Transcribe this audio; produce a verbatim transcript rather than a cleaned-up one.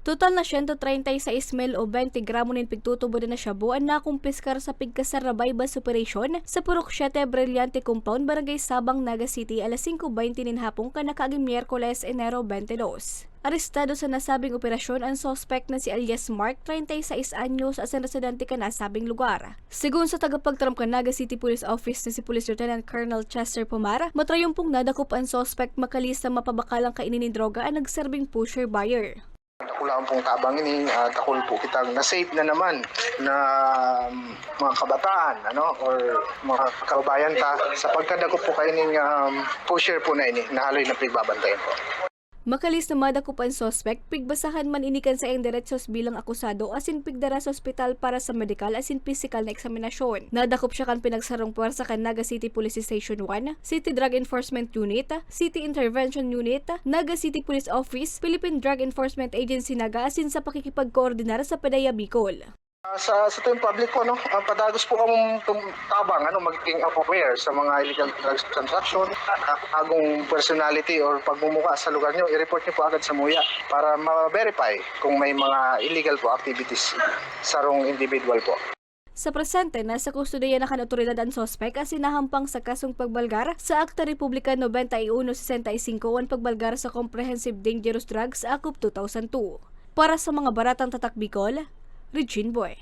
Total na siyento treinta y seis mil o twenty gramo nin pigtutubodan na shabu an nakumpiskar sa pigkasarabay bus operation sa Purok Siete Brillante Compound, Barangay Sabang, Naga City, alas singko bente nin hapon kan nakaaging Miyerkules, Enero twenty-dos. Arestado sa nasabing operasyon an suspek na si alias Mark, treinta y seis anyos, asin residente kan nasabing lugar. Sigon sa tagapagtaram kan Naga City Police Office na si Police Lieutenant Colonel Chester Pomar, matrayumpong nadakop an suspek makalis na mapabakalang kaini nin droga an nagserbing pusher buyer. Dakulaon pong tabang ini, ah, dakul po kitang na-save na naman na, um, mga kabataan, ano, or mga kababayan ta sa pagkadakop po kaining, um, pusher po na ini, na haloy na pigbabantayan po. Makalis na madakop an suspek, pigbasahan man ini kan saiyang derechos bilang akusado asin pigdara sa ospital para sa medikal asin pisikal na eksaminasyon. Nadakop siya kan pinagsarong pwersa kan Naga City Police Station one, City Drug Enforcement Unit, City Intervention Unit, Naga City Police Office, Philippine Drug Enforcement Agency Naga asin sa pakikipagkoordinar sa PDEA Bicol. Ah, sa, sa tuwing public po, no, ah, padagos po kamong tum-, tabang, ano, magiging aware sa mga illegal drugs transaction, ah, agong personality or pagmumuka sa lugar nyo, i-report nyo po agad sa MUYA para ma-verify kung may mga illegal po activities sarong individual po. Sa presente, nasa kustodiya na kan awtoridad an suspek asin nahampang sa kasong pagbalgar sa Akta Republika noventa y uno sesenta y cinco o an pagbalgar sa Comprehensive Dangerous Drugs Act of two thousand two. Para sa mga baratang tatak Bicol, Regine Boy.